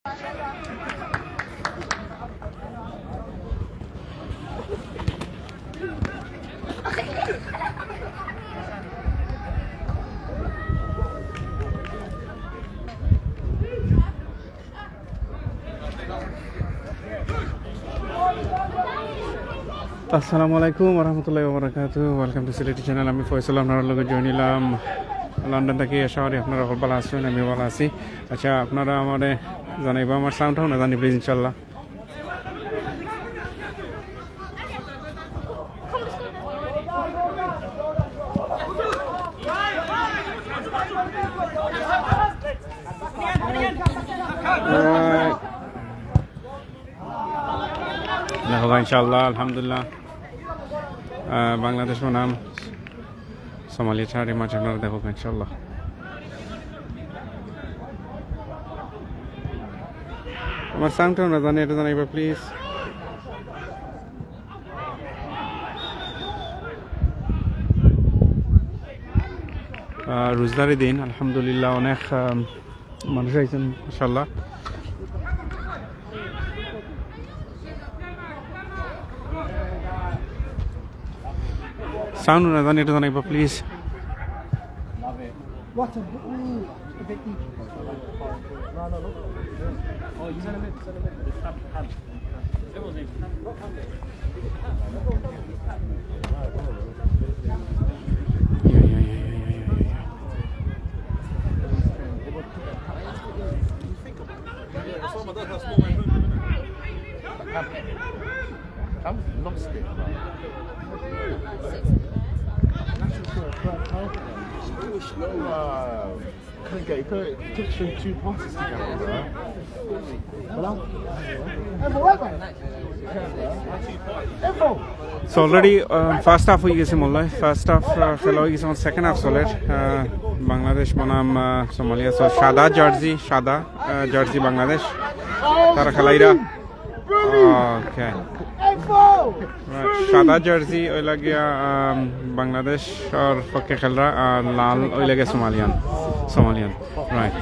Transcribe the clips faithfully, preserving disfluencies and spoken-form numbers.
আসসালামু আলাইকুম ওয়া রাহমাতুল্লাহি ওয়া বারাকাতুহু। Welcome to সিলেটি channel। আমি ফয়সাল, আপনারার লগে জয়েন অইলাম লন্ডন থাকি। আশা করি আপনারা সকল ভালা আছইন, আমিও ভালা আছি। আচ্ছা, আপনারা আমারে জানাইবা আমার সাউন্ড অয় না জানি, প্লিজ, ইনশাআল্লাহ। দেখো, ইনশাআল্লাহ, আলহামদুলিল্লাহ। আহ, বাংলাদেশ বনাম সোমালিয়া ছাড়ি মাঝে আপনারা দেখো, ইনশাআল্লাহ। আমার সাউন্ড অয় না জানি, এটা জানাইবা, প্লিজ। আহ, রোজার দিন, আলহামদুলিল্লাহ, অনেক, আম, মানুষ আইছইন, মাশাআল্লাহ। সাউন্ড অয় না জানি, এটা জানাইবা, please. What a, ooh, a bit deep. No, no, no. Oh, you send him in, send him in. Just have, have. Yeah, yeah, yeah, yeah, yeah, yeah, yeah. Come, lost it, bro. Wow. Couldn't get it. It took two passes to get it, bro. So already, uh, first half অই গেছে মনে অয়, first half, uh, খেলা অই গেছে, এখন second half চলের। Uh, বাংলাদেশ বনাম, uh, সোমালিয়া। So সাদা জার্সি, সাদা, uh, জার্সি বাংলাদেশ, তারা খেলাইরা। Okay. Right. সাদা জার্সি অইলা গিয়া, আম, বাংলাদেশর পক্ষে খেলরা, আর লাল অইলা গিয়া Somalian, Somalian. Right.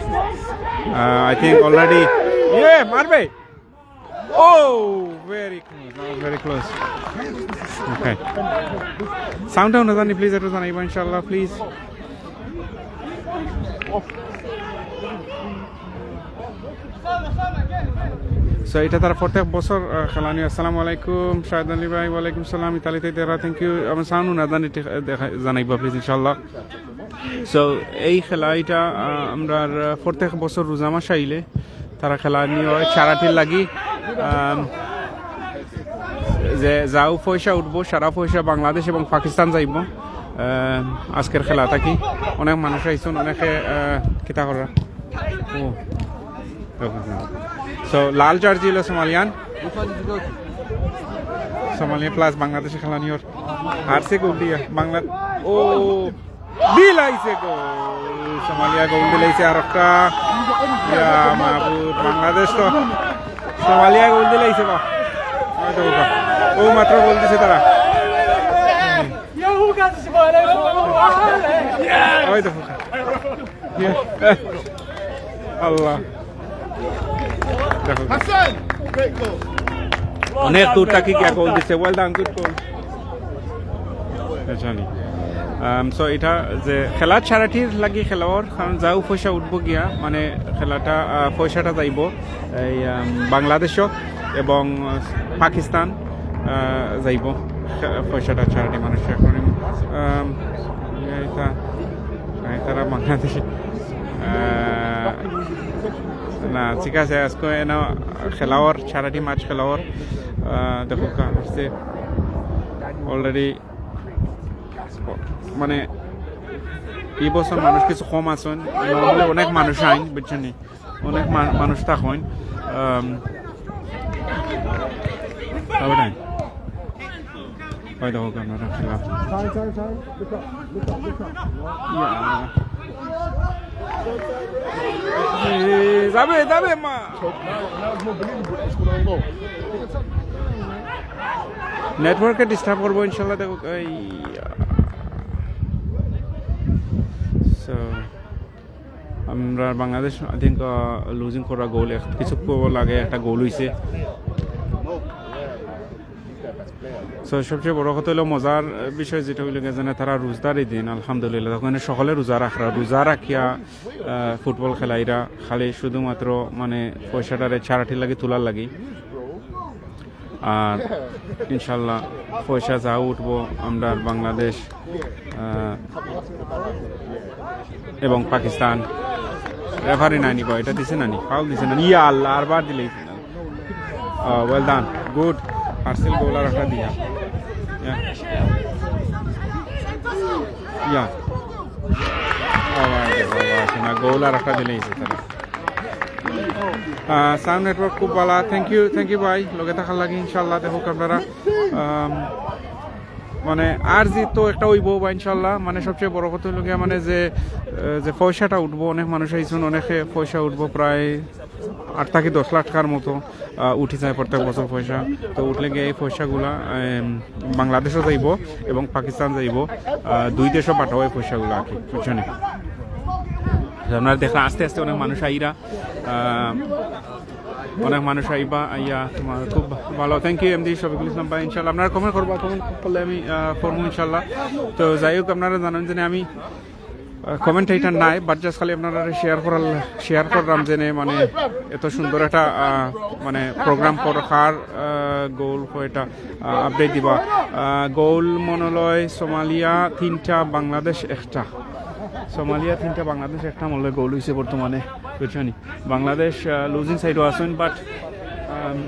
Uh, I think already. Yeah, মারবে। Oh, very close. That was very close. Okay. Sound অয় না জানি, প্লিজ একটু জানাইবা, ইনশাআল্লাহ, প্লিজ। So, এটা তারা প্রত্যেক বছর, আহ, খেলানি। আসসালামু আলাইকুম, শাহেদ আলী ভাই, ওয়ালাইকুম সালাম, ইতালি থাকি তারা, thank you। আমার সাউন্ড অয় না জানি, ঠিক, আহ, দেখা, জানাইবা, প্লিজ, ইনশাআল্লাহ। So, এই খেলা এটা, আহ, আমরার, আহ, প্রত্যেক বছর রোজা মাস আইলে তারা খেলানি অয়, charityর লাগি, আম, যে যাউ পয়সা উঠবো, সারা পয়সা বাংলাদেশ এবং পাকিস্তান যাইবো। আহ, আজকের খেলা থাকি অনেক মানুষ আইছইন, অনেকে, আহ, কিতা কররা। ও। So, লাল জার্সি অইলো সোমালিয়ান। সোমালিয়া plus বাংলাদেশে খেলানি অর। আরছে গোল দিয়া। বাংলা-, ও। দিলাইছে গোল, সোমালিয়া গোল দিলাইছে আরোকটা। ইয়া মাবুদ, বাংলাদেশ তো, সোমালিয়া গোল দিলাইছে বা। ওই তো বাবা, ও মাত্র গোল দিছে তারা। ওই তো বাবা। ইয়া। আল্লাহ। দেখো। অনেক দূর থাকি গিয়া গোল দিছে। Well done, good goal। আচ্ছা, নি। আম, so, এটা যে খেলা charityর লাগি খেলা অর, কারণ যাউ পয়সা উঠবো গিয়া, মানে, খেলাটা, আহ, পয়সাটা যাইবো এই, আম, বাংলাদেশও এবং, আহ, পাকিস্তান, আহ, যাইবো খে-, পয়সাটা charity মানুষ এখন, আম, এটা, তারা বাংলাদেশে, আহ, না, ঠিক আছে, আজকে এনে খেলা অর, charity match খেলা অর, আহ, দেখো কা-, হচ্ছে already, মানে, এই বছর মানুষ কিছু কম আছইন, normally অনেক মানুষ আইন, বুঝছইন নি? অনেক মা-, মানুষ থাকইন। আম, তবে নাই। ওই দেখো, আপনারা খেলা। Time, time, time. Look up, look up, look up. ইয়া। এ, যাবে, যাবে, মা। Now, now it's more believable that it's gonna go. Network-এ disturb করবো, ইনশাল্লাহ, দেখো, এই, so, আমরা বাংলাদেশ, I think, আহ, losing করা গোল, এক-, কিছু কো-, লাগে একটা গোল হইছে। So, সবচেয়ে বড় কথা হলো, মজার বিষয় যেটা হইলো গিয়া, যেন তারা রোজাদার এই দিন, আলহামদুলিল্লাহ, তখন সকলে রোজা রাখরা, রোজা রাখিয়া, আহ, ফুটবল খেলাইরা, খালি শুধুমাত্র মানে পয়সাটারে charity লাগি তোলার লাগি। আর ইনশাল্লাহ পয়সা যা উঠবো, আমরা বাংলাদেশ, আহ, এবং পাকিস্তান, রেফারি নানি কয়, এটা দিছে নানি, ফাউল দিছে নানি, ইয়া আল্লাহ, আরবার দিলে। Uh, well done, good. হারছিল গোল আর একটা দিয়া। Yeah. Yeah. বাবা রে বাবা, না, গোল আর একটা দিলেই হইছে তাহলে। আহ, sound network খুব ভালা। Thank you, thank you ভাই, লগে থাকার লাগি। ইনশাল্লাহ দেখো আপনারা, আম, মানে আর জিত তো একটা হইবো বা ইনশাল্লাহ, মানে সবচেয়ে বড় কথা হইলো গিয়া মানে যে, আহ, যে পয়সাটা উঠবো, অনেক মানুষ আইছইন, অনেকে পয়সা উঠবো প্রায় আট থাকি দশ লাখ টাকার মতো, আহ, উঠি যায় প্রত্যেক বছর পয়সা। তো উঠলে গিয়া এই পয়সাগুলা, আম, বাংলাদেশও যাইবো এবং পাকিস্তান যাইবো, আহ, দুই দেশও পাঠাবো এই পয়সাগুলা আর কি, বুঝছো নি? তো আপনারা দেখরা আস্তে আস্তে অনেক মানুষ আইরা, আহ, অনেক মানুষ আইবা, আইয়া তোমার খুব ভালো। Thank you এমডি শফিকুল ইসলাম ভাই, ইনশাল্লাহ আপনারা comment করবা, comment করলে আমি, আহ, পড়মু ইনশাল্লাহ। তো যাই হোক, আপনারা জানেন যে আমি, আহ, commentator নাই, but just খালি আপনারা share করার, share করলাম যে নে, মানে এত সুন্দর একটা, আহ, মানে program করার, আহ, গোল কয়টা, আহ, update দিবা। আহ, গোল মনে লয় সোমালিয়া তিনটা, বাংলাদেশ একটা। সোমালিয়া তিনটা, বাংলাদেশ একটা মনে লয় গোল হইছে বর্তমানে, বুঝছো নি? বাংলাদেশ, আহ, losing side-ও আছইন, but, আম,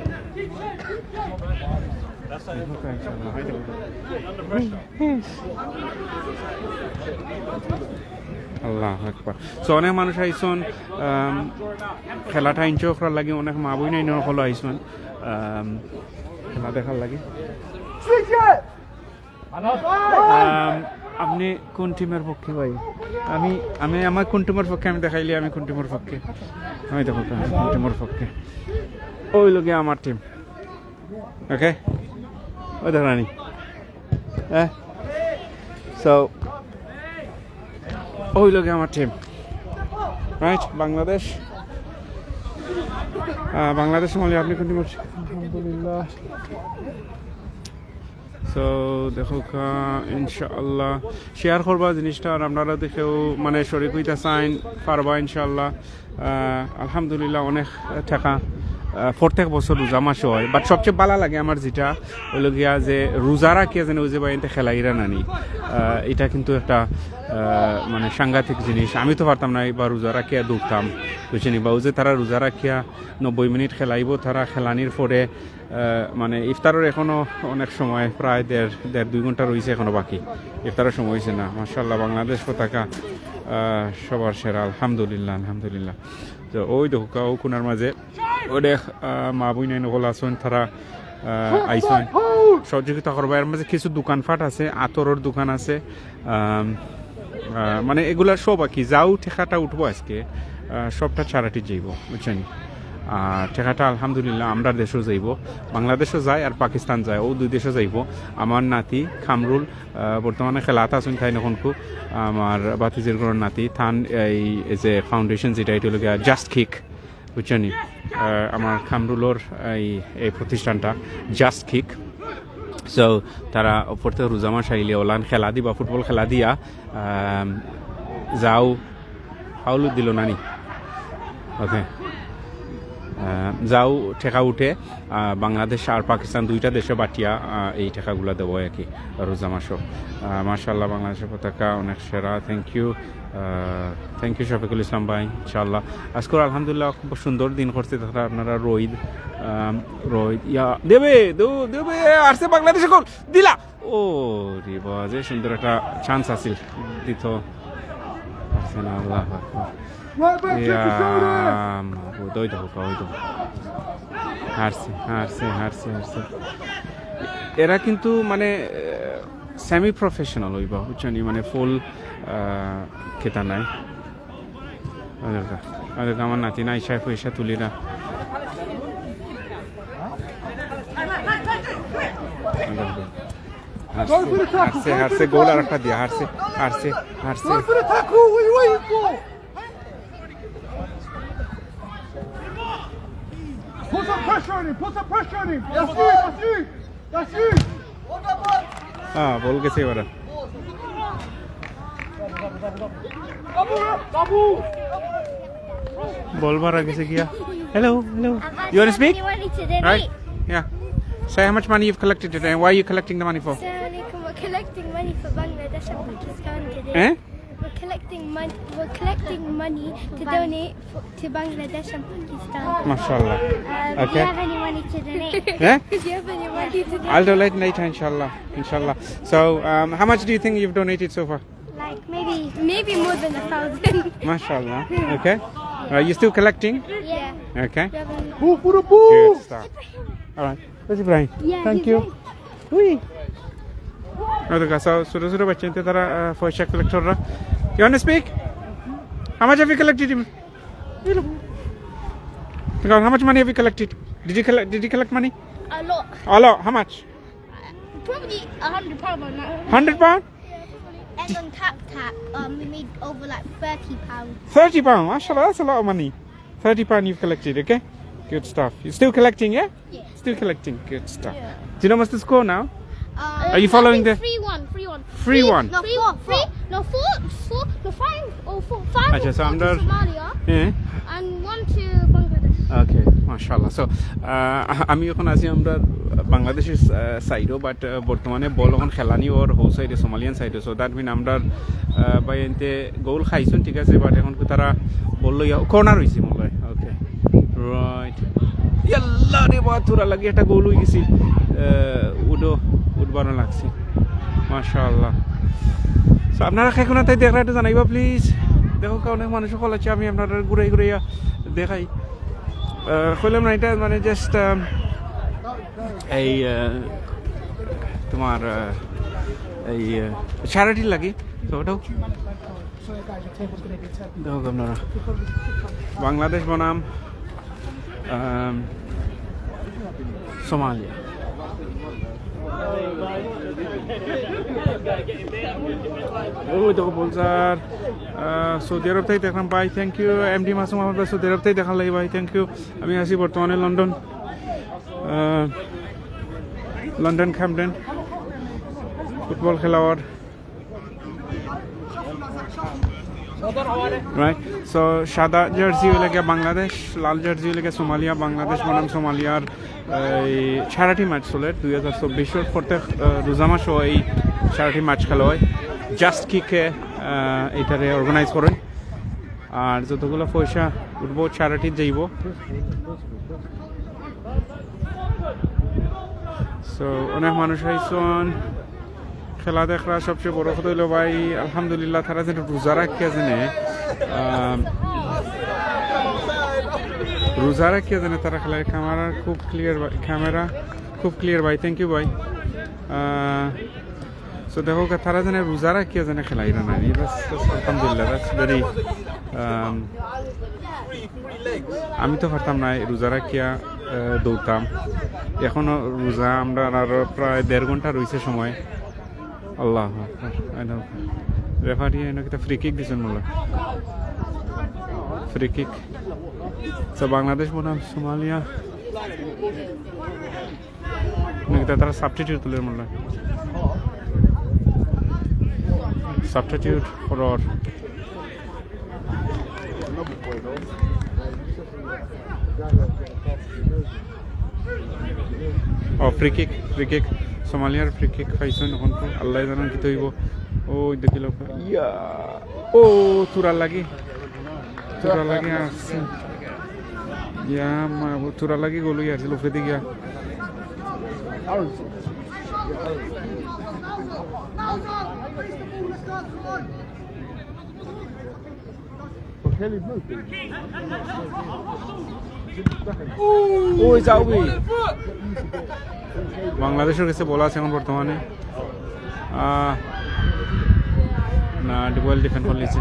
আল্লাহু আকবার। So, অনেক মানুষ আইছইন, আম, খেলাটা enjoy করার লাগি, অনেক মা বইন আইন হকল আইছইন, আম, খেলা দেখার লাগি। আম, আপনি কোন টিমের পক্ষে ভাই? আমি, আমি আমার কোন টিমের পক্ষে আমি দেখাইলি আমি কোন টিমের পক্ষে। আমি দেখো তো, আমি কোন টিমের পক্ষে। ওই লগে আমার টিম। ওকে? ওই দেখো রানি। হ্যাঁ? So, ওই লগে আমার টিম। রাইট, বাংলাদেশ। আহ, বাংলাদেশ মানে আপনি কোন টিমের? আলহামদুলিল্লাহ। So, দেখো কা-, ইনশাআল্লাহ share করবা জিনিসটা, আর আপনারা দেখেও মানে শরিক হইতা চাইন, পারবা ইনশাআল্লাহ। আহ, আলহামদুলিল্লাহ, অনেক টাকা, আহ, প্রত্যেক বছর রোজা মাসে হয়, but সবচেয়ে ভালা লাগে আমার যেটা হইলো গিয়া যে রোজা রাখিয়া যেন ওই যে ভাই এনতে খেলাইরা নানি, আহ, এটা কিন্তু একটা, আহ, মানে সাংঘাতিক জিনিস। আমি তো পারতাম না এবার রোজা রাখিয়া দৌড়তাম, বুঝছনি? বা ওই যে তারা রোজা রাখিয়া নব্বই মিনিট খেলাইবো, তারা খেলানির পরে আহ, মানে ইফতারর এখনো অনেক সময়, প্রায় দেড়, দেড় দুই ঘন্টা রইছে এখনো বাকি। ইফতারর সময় হইছে না। মাশাআল্লাহ, বাংলাদেশ পতাকা, আহ, সবার সেরা, আলহামদুলিল্লাহ, আলহামদুলিল্লাহ। তো ওই দেখো, কা-, ও কোনার মাঝে, ও দেখ, আহ, মা বইন আইন হকল আছইন, তারা, আহ, আইছইন, সহযোগিতা করবা। এর মাঝে কিছু দোকানপাট আছে, আতরর দোকান আছে, আম, আহ, মানে এগুলা সব আর কি, যাও টেকাটা উঠবো আজকে, আহ, সবটা charity যাইবো, বুঝছনি? আর টেকাটা আলহামদুলিল্লাহ আমরার দেশও যাইবো, বাংলাদেশও যায় আর পাকিস্তান যায়, ও দুই দেশও যাইবো। আমার নাতি কামরুল, আহ, বর্তমানে খেলাত আছইন, তাইন অখনকু, আমার ভাতিজির ঘরর নাতি, তান এই যে foundation যেটা, এটা হইলো গিয়া Just Kick, বুঝছনি? আহ, আমার কামরুলর এই, এই প্রতিষ্ঠানটা Just Kick। So, তারা প্রত্যেক রোজা মাস আইলে অলান খেলা দিবা, ফুটবল খেলা দিয়া, আম, যাও, ফাউল দিল নানি। ওকে। আহ, যাও, টেকা উঠে, আহ, বাংলাদেশ আর পাকিস্তান দুইটা দেশে বাটিয়া, আহ, এই টেকাগুলা দেওয়া আর কি, রোজা মাসও। আহ, মাশাআল্লাহ, বাংলাদেশের পতাকা অনেক সেরা, thank you। Ah, thank you Shafiqul ইসলাম ভাই, ইনশাআল্লাহ। আজকে আলহামদুলিল্লাহ খুব সুন্দর দিন করছে তারা, আপনারা রইদ, আম, রইদ, ইয়া, দেবে, দেও, দেবে, আসছে বাংলাদেশে গোল, দিলা। ও রে বাবা, যে সুন্দর একটা chance আছিল, দিত পারছে না, আল্লাহু আকবার। ইয়া মাবুদ, ওই দেখো, ওই দেখো। হারছে, হারছে, হারছে, হারছে। এরা কিন্তু মানে, আহ, semi professional হইবা, বুঝছনি? মানে full, আহ, খেতা নাই। আরে বাবা, আরে বাবা, আমার নাতি নাই, সাহেব পয়সা তুলি না। আরে বাবা। হারছে, হারছে, হারছে, গোল আর একটা দিয়া, হারছে, হারছে, হারছে। Referee থাকো, ওই, ওই, ওই। Put some pressure on him. Put some pressure on him. That's it. That's it. That's it. Ah, ball গেছে এবার। Ball মারা গেছে গিয়া। Hello, hello. You want to speak? Right? Yeah. Say how much money you've collected today and why are you collecting the money for? Assalamu alaikum. We're collecting money for Bangladesh and Pakistan today. Eh? We're collecting mon- we're collecting money to donate for, to Bangladesh and Pakistan. Mashallah. Um, okay. Do you have any money to donate? Yeah? Do you have any money to donate? I'll donate later, inshallah. Inshallah. So, um, how much do you think you've donated so far? Like maybe maybe more than a thousand. Mashallah. Okay. Are you still collecting? Yeah. Okay. Good stuff. All right. Where's Ibrahim? Yeah, thank you. Uy. না তো গাছা ছোট ছোট বাচ্চা ইনতে তারা, আহ, পয়সা কালেক্ট কররা। You want to speak? How much have you collected? How much money have you collected? Did you collect, did you collect money? A lot. A lot. How much? Probably a hundred pound. Hundred pound? And on Tap Tap, um, we made over like thirty pound. Thirty pound, mashallah, that's a lot of money. Thirty pound you've collected, okay? Good stuff. You're still collecting, yeah? Yeah. Still collecting. Good stuff. Yeah. Do you know how much to score now? Um, are you following the three one, three one. Three one. No, three, four, three, four. No, four, four, no, five, or four, five. আচ্ছা, so আমরা Somalia, হ্যাঁ, and one to Bangladesh. Okay, mashallah. So, আহ, আমি এখন আছি আমরা বাংলাদেশের, আহ, সাইডও, but, আহ, বর্তমানে বল এখন খেলানি ওর হো সাইডে, সোমালিয়ান সাইডে। So that mean আমরা, আহ, ভাই এনতে গোল খাইছুন, ঠিক আছে, but এখন তারা বল লইয়া কর্নার হইছে মনে হয়। Okay, right. ইয়াল্লা রে বা, থুরা লাগি একটা গোল হয়ে গেছি। আহ, উডো, উডবানো লাগছে। মাশাআল্লাহ। So আপনারা কে কুনাত তাই দেখরা একটু জানাইবা, please। দেখো, অনেক মানুষ সকল আছে, আমি আপনারা ঘুরাই ঘুরাইয়া দেখাই। আহ, কইলাম না, এটা মানে just, আহ, এই, আহ, তোমার, আহ, এই, আহ, charity লাগি। তো ওটাও দেখো আপনারা, বাংলাদেশ বনাম, আম, সোমালিয়া। ওই দেখো বলছার, আহ, সৌদি আরব থাকি দেখলাম ভাই, thank you। এমডি মাসুম আহমদ ভাই, সৌদি আরব থাকি দেখার লাগি ভাই, thank you। আমি আছি বর্তমানে লন্ডন, আহ, লন্ডন ক্যাম্পডেন ফুটবল খেলাওয়ার। Right, so সাদা জার্সি হইলে গিয়া বাংলাদেশ, লাল জার্সি হইলে গিয়া সোমালিয়া। বাংলাদেশ বনাম সোমালিয়ার এই charity match চলে দুই হাজার চব্বিশর প্রত্যেক, আহ, রোজা মাসও এই charity match খেলা হয়। জাস্ট কিকে, আহ, এটারে অর্গানাইজ করে, আর যতগুলো পয়সা উঠবো charity যাইব। So অনেক মানুষ আইছন খেলা দেখরা। সবচেয়ে বড় কথা হইলো ভাই, আলহামদুলিল্লাহ, তারা যেন রোজা রাখিয়া যেন, আহ, রোজা রাখিয়া যেন তারা খেলায়। ক্যামেরা খুব ক্লিয়ার, ক্যামেরা খুব ক্লিয়ার ভাই, thank you ভাই। আহ, So দেখো, তারা যেন রোজা রাখিয়া যেন খেলাইরা না, that's, that's আলহামদুলিল্লাহ, that's very, আম, আমি তো পারতাম না এই রোজা রাখিয়া, আহ, দৌড়তাম। এখনো রোজা, আমরা আরো প্রায় দেড় ঘন্টা রইছে সময়। আল্লাহু আকবার। I know। রেফারি এনে কিতা ফ্রি কিক দিছেন মনে হয়। Free kick. So বাংলাদেশ বনাম সোমালিয়া। নাকি তা-, তারা সাবস্টিটিউট তুলে মনে হয়। Substitute for. ও, ফ্রি কিক, ফ্রি কিক। সোমালিয়ার ফ্রি কিক পাইছইন এখন তো। আল্লাহ জানেন কিতা অইবো। ও, দেখিল। ইয়া। ও, থুড়া লাগি। থুড়া লাগি আসছে। ইয়া মা, ও থুড়া লাগি গোল অইয়া আছিল, উপরেদি গিয়া। ওই যাও গি। বাংলাদেশর গেছে বল আছে এখন বর্তমানে। আহ, না, ওয়েল ডিফেন্ড করিলিছে।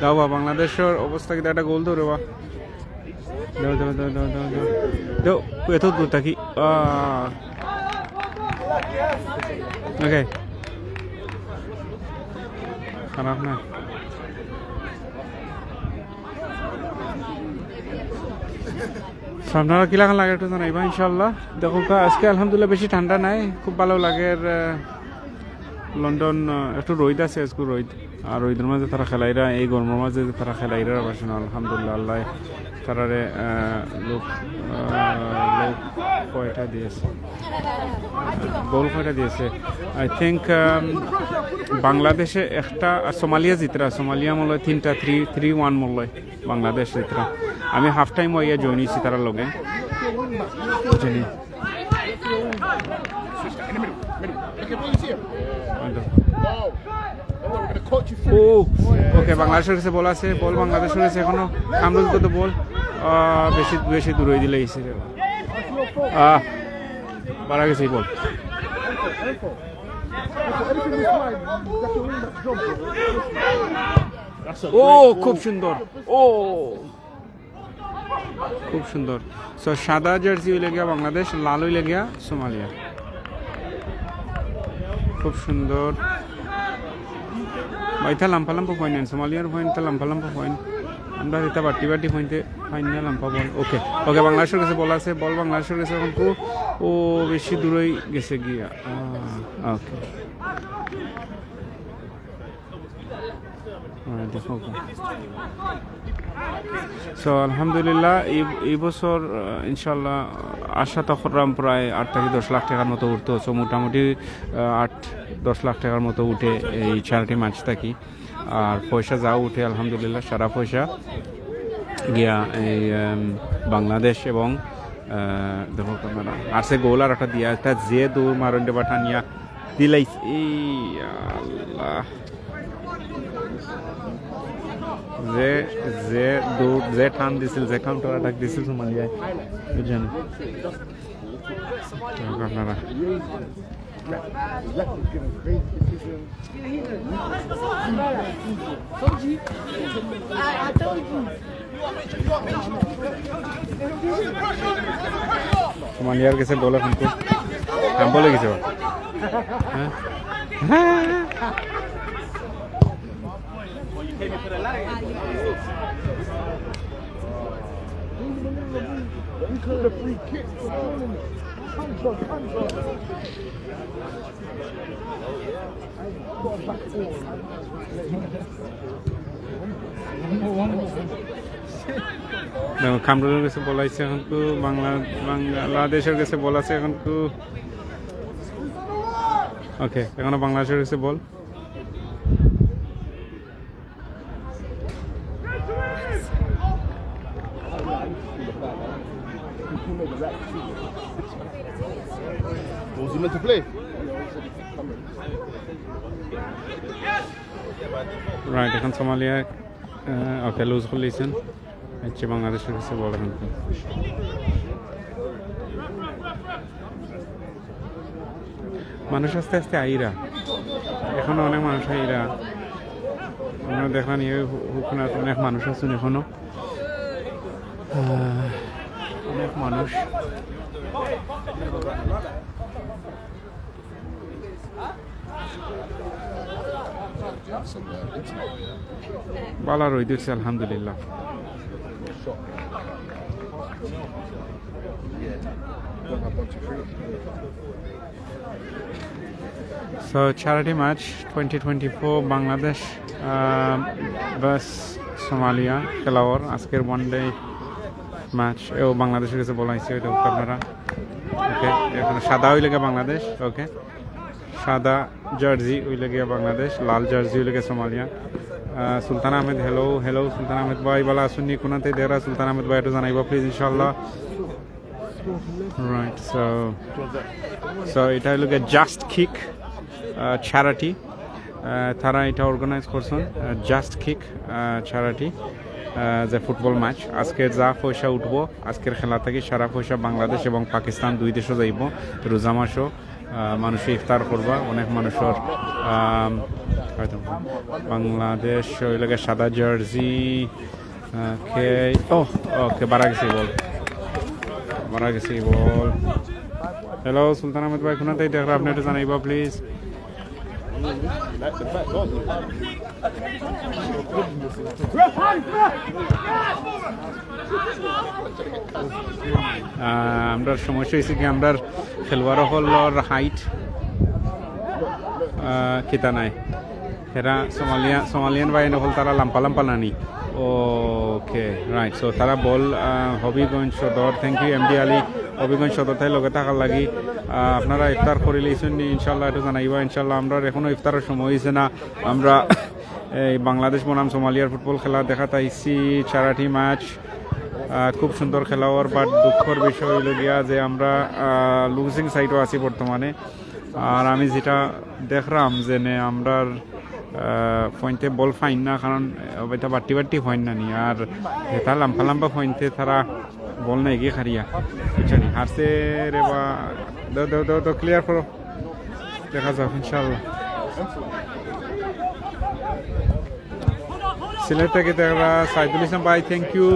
দাও বা, বাংলাদেশর অবস্থা কিতা, একটা গোল দেও রে বা। দাও, দাও, দাও। দাও, এত দূর থাকি। আহ, ওকে। খারাপ না। তো আপনারা কিলাখান লাগে একটু জানাইবা ইনশাআল্লাহ। দেখউক্কা, আজকে আলহামদুলিল্লাহ বেশি ঠান্ডা নাই, খুব ভালা লাগের। আহ, লন্ডন, আহ, একটু রইদ আছে, আজকে রইদ। আর রইদর মাঝে তারা খেলাইরা, এই গরমর মাঝে যে তারা খেলাইরা, আবার শুনো, আলহামদুলিল্লাহ, আল্লাহ তারারে, আহ, লোক, আহ, লোক কয়টা দিয়েছে, গোল কয়টা দিয়েছে। I think, um, বাংলাদেশে একটা, আর সোমালিয়া জিতরা, সোমালিয়া মনে হয় তিনটা, থ্রি, থ্রি ওয়ান মনে হয়। বাংলাদেশ জিতরা। আমি হাফ টাইম অইয়া জয়েন অইছি তারার লগে। বুঝলি? ও, ওকে, বাংলাদেশর কাছে বল আছে, বল বাংলাদেশর কাছে এখনো। কামরুল কত বল? আহ, বেশি, বেশি দূরে দিলে ইসে। আহ, বাড়া গেছে এই বল। ও, খুব সুন্দর। ও, খুব সুন্দর। So, সাদা জার্সি অইলে গিয়া বাংলাদেশ, লাল অইলে গিয়া সোমালিয়া। খুব সুন্দর। ভাই, ইতা লাম্বা লাম্বা পয়েন্ট, সোমালিয়ার পয়েন্ট, ইতা লাম্বা লাম্বা পয়েন্ট। আমরা ইতা বাটি বাটি পয়েন্টে পাই না লাম্বা বল। ওকে, ওকে, বাংলাদেশর কাছে বল আছে, বল বাংলাদেশর কাছে এখন কু-, ও বেশি দূরই গেছে গিয়া। আহ, ওকে। আহ, দেখো। So, আলহামদুলিল্লাহ, এই, এই বছর, আহ, ইনশাআল্লাহ, আশা তো করলাম প্রায় আট থাকি দশ লাখ টেকার মতো উঠতো। So, মোটামুটি, আহ, আট দশ লাখ টেকার মতো উঠে এই চ্যারিটি ম্যাচ থাকি। আর পয়সা যা উঠে, আলহামদুলিল্লাহ, সারা পয়সা গিয়া এই, আম, বাংলাদেশ এবং, আহ, দেখো আপনারা, আর সে গোল আর একটা দিয়া, একটা যে দৌড় মারইন রে বা টানিয়া দিলাইছে। এই আল্লাহ। যে, যে দৌড়, যে টান দিছিল, যে কাউন্টার অ্যাটাক দিছিল সোমালিয়ায়, বুঝছেন? দেখো আপনারা। সোমালিয়ার গেছে বল এখন তো। হ্যাঁ, বলে গেছে বল। হ্যাঁ? হ্যাঁ। দেখো, কামরুলের গেছে বল আইছে এখন তো, বাংলা-, বাংলাদেশর গেছে বল আছে এখন তো। ওকে, এখনো বাংলাদেশর গেছে বল। Was he meant to play? Right, এখন সোমালিয়া, আহ, ওকে, লুজ করলিছেন। আচ্ছা, বাংলাদেশর গেছে বল এখন। মানুষ আস্তে আস্তে আইরা, এখনো অনেক মানুষ আইরা। আপনারা দেখলেন, এই হু-, হুকুনাত অনেক মানুষ আছেন এখনো। আহ, অনেক মানুষ। বালা রইদ উঠছে, আলহামদুলিল্লাহ। So, charity match twenty twenty-four, Bangladesh, আহ, ভার্সেস সোমালিয়া খেলা অর আজকের ওয়ান ডে ম্যাচ। এও বাংলাদেশর গেছে বল আইছে, ওই দেখো আপনারা। ওকে, এখন সাদা অইলে গিয়া বাংলাদেশ। ওকে, সাদা জার্সি অইলে গিয়া বাংলাদেশ, লাল জার্সি অইলে গিয়া সোমালিয়া। আহ, সুলতান আহমেদ, হ্যালো, হ্যালো, সুলতান আহমেদ ভাই, বালা আছইন নি? কুনাতে দেখরা সুলতান আহমেদ ভাই, একটু জানাইবা প্লিজ, ইনশাআল্লাহ। রাইট, so, so এটা অইলো গিয়া জাস্ট কিক, আহ, চ্যারিটি। আহ, তারা এটা অর্গানাইজ করছইন, আহ, জাস্ট কিক, আহ, চ্যারিটি, আহ, যে ফুটবল ম্যাচ। আজকে যা পয়সা উঠবো, আজকের খেলা থাকি সারা পয়সা বাংলাদেশ এবং পাকিস্তান দুই দেশো যাইবো। রোজা মাসো, আহ, মানুষে ইফতার করবা, অনেক মানুষর, আম, হয়তো বাংলাদেশ অইলো গিয়া সাদা জার্সি, ওকে, ও, ওকে, বাড়া গেছে বল। বাড়া গেছে বল। হ্যালো, সুলতান আহমেদ ভাই, কুনাতে দেখরা, আপনি একটু জানাইবা, প্লিজ। আহ, আমরার সমস্যা অইছে কি, আমরার খেলোয়াড় অকলর হাইট, আহ, কিতা নাই। এরা সোমালিয়া, সোমালিয়ান ভাই অকল তারা লাম্পা লাম্পা নানি। ওকে, রাইট। So, তারা বল, আহ, হবিগঞ্জ সদর, thank you এমডি আলী, হবিগঞ্জ সদর থাকি লগে থাকার লাগি। আহ, আপনারা ইফতার করিলিছইন নি? ইনশাআল্লাহ, একটু জানাইবা। ইনশাআল্লাহ, আমরার এখনো ইফতারর সময় অইছে না। আমরা এই বাংলাদেশ বনাম সোমালিয়ার ফুটবল খেলা দেখাত আইছি, চারাটি ম্যাচ। আহ, খুব সুন্দর খেলা অর, but দুঃখর বিষয় অইল গিয়া যে আমরা, আহ, losing side-ও আছি বর্তমানে। আর আমি যেটা দেখরাম যে নে আমরার, আহ, পয়েন্টে বল পাইন না, কারণ, আহ, এটা বাট্টি বাট্টি পয়েন্ট নানি। আর এটা লাম্বা লাম্বা পয়েন্টে তারা বল নাই গিয়ে হারিয়া, বুঝছো নি? হারছে রে বা, দাও, দাও, দাও, দাও, ক্লিয়ার করো। দেখা যাক, ইনশাআল্লাহ। সিলেট থাকি দেখরা সাইদুল ইসলাম ভাই, thank you।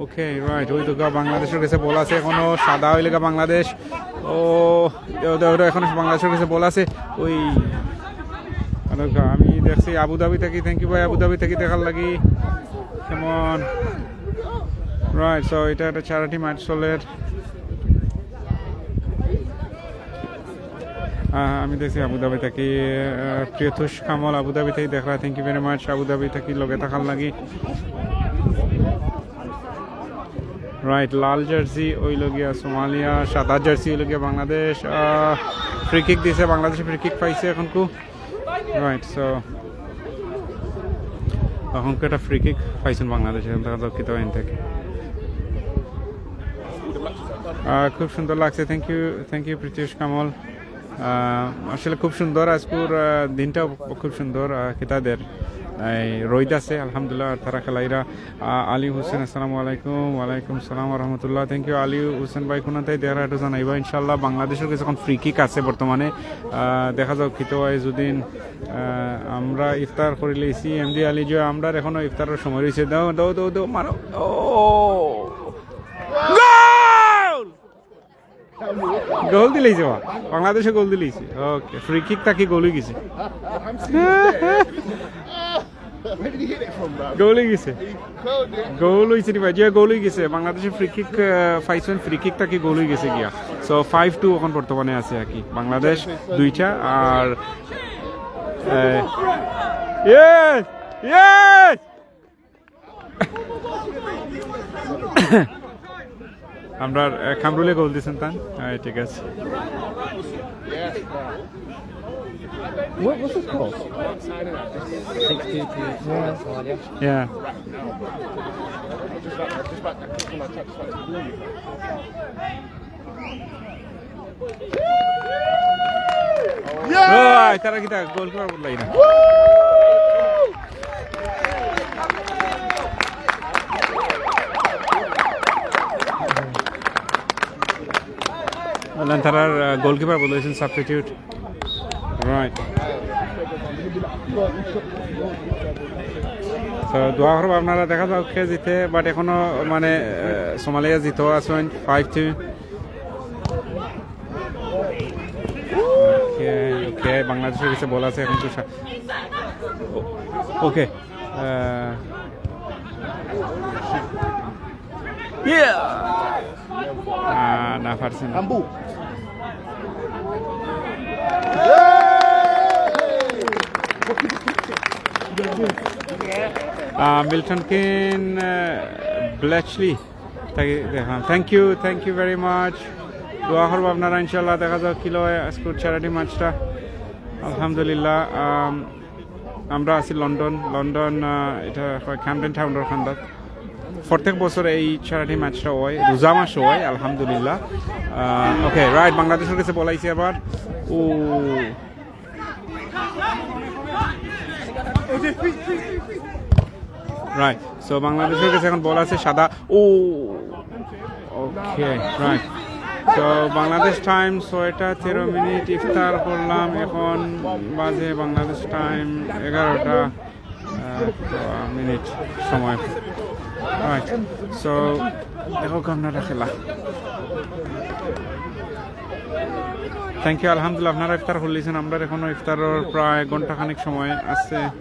ওকে, রাইট, ওই তো গা বাংলাদেশর গেছে বল আছে, এখনো সাদা অইল গা বাংলাদেশ। ও, দে, দে, দে, এখনো বাংলাদেশর গেছে বল আছে। ওই, আর গা, আমি দেখছি আবুধাবি থাকি, thank you ভাই, আবুধাবি থাকি দেখার লাগি। কেমন? রাইট, so এটা একটা চারাটি ম্যাচ চলের। আহ, আমি দেখছি আবুধাবি থাকি, আহ, প্রিয়তোষ কামল আবুধাবি থাকি দেখরা, thank you very much Abu Dhabi থাকি লগে থাকার লাগি। রাইট, লাল জার্সি অইল গিয়া সোমালিয়া, সাদা জার্সি অইল গিয়া বাংলাদেশ। ফ্রি কিক দিছে, বাংলাদেশে ফ্রি কিক পাইছে এখনকু। রাইট, so এখন একটা ফ্রি কিক পাইছইন বাংলাদেশে, দেখা যাক কিতা অয় এন থাকি। আহ, খুব সুন্দর লাগছে, thank you, thank you প্রিতোষ কামল। আহ, আসলে খুব সুন্দর আজকুর, আহ, দিনটাও খুব সুন্দর। আহ, কিতাদের এই রইদ আছে আলহামদুলিল্লাহ, আর তারা খেলাইরা। আহ, আলী হোসেন, আসসালামু আলাইকুম। ওয়ালাইকুম সালাম ওয়া রাহমাতুল্লাহ। Thank you আলী হোসেন ভাই, কোনাতে দেখরা একটু জানাইবা। ইনশাআল্লাহ বাংলাদেশর গেছে এখন ফ্রি কিক আছে বর্তমানে। আহ, দেখা যাক কিতা অয়। যদিন, আহ, আমরা ইফতার করিলিছি, এমডি আলী যে আমরার এখনো ইফতারর সময় রইছে। দাও, দাও, দাও, দাও, মারো। ও! গোল! গোল দিলাইছে বা। বাংলাদেশে গোল দিলাইছে। ওকে, ফ্রি কিক থাকি গোল অই গেছে। Where did he hit it from, bro? গোল অই গেছে। He curled it. গোল অইছে রে ভাই, যে গোল অই গেছে। বাংলাদেশে ফ্রি কিক, আহ, পাইছইন, ফ্রি কিক থাকি গোল অই গেছে গিয়া। So, five two এখন বর্তমানে আছে আর কি। বাংলাদেশ দুইটা আর, আহ, ইয়েস! ইয়েস! আমরা, আহ, কামরুলে গোল দিছইন তান। হ্যাঁ, ঠিক আছে। What, what's this called? Six two to Somalia. Yeah. ওই, তারা কিতা গোলকিপার বদলাই না? বললাম, তারার, আহ, গোলকিপার বদলাইছইন, সাবস্টিটিউট। রাইট। তো দোয়া করবা আপনারা, দেখা যাউক কে জিতে, but এখনো মানে, আহ, সোমালিয়া জিতো আছইন five two। ওকে, ওকে, বাংলাদেশর গেছে বল আছে, এখন তো সা-, ও-, ওকে। আহ, ইয়া! আহ, না পারছে না। আহ, মিল্টন কিন, আহ, ব্লেচলি। তাকে দেখাম। Thank you, thank you very much। দোয়া করবা আপনারা ইনশাআল্লাহ, দেখা যাউক কিলা অয় আজকুর charity matchটা। আলহামদুলিল্লাহ, আম, আমরা আছি লন্ডন, লন্ডন, আহ, এটা হয় ক্যামডেন টাউনর কান্দাত। প্রত্যেক বছর এই charity matchটা অয়, রোজা মাসো অয়, আলহামদুলিল্লাহ। আহ, ওকে, রাইট, বাংলাদেশর গেছে বল আইছে আবার। ও। রাইট, so বাংলাদেশর গেছে এখন বল আছে সাদা। ও, ওকে, রাইট। So বাংলাদেশ টাইম ছয়টা তেরো মিনিট, ইফতার করলাম, এখন বাজে বাংলাদেশ টাইম এগারোটা, আহ, মিনিট সময়। রাইট, so দেখো আপনারা খেলা। Thank you, আলহামদুলিল্লাহ, আপনারা ইফতার করলিছেন। আমরা এখনো ইফতারর প্রায় ঘন্টা খানিক সময় আছে, আহ,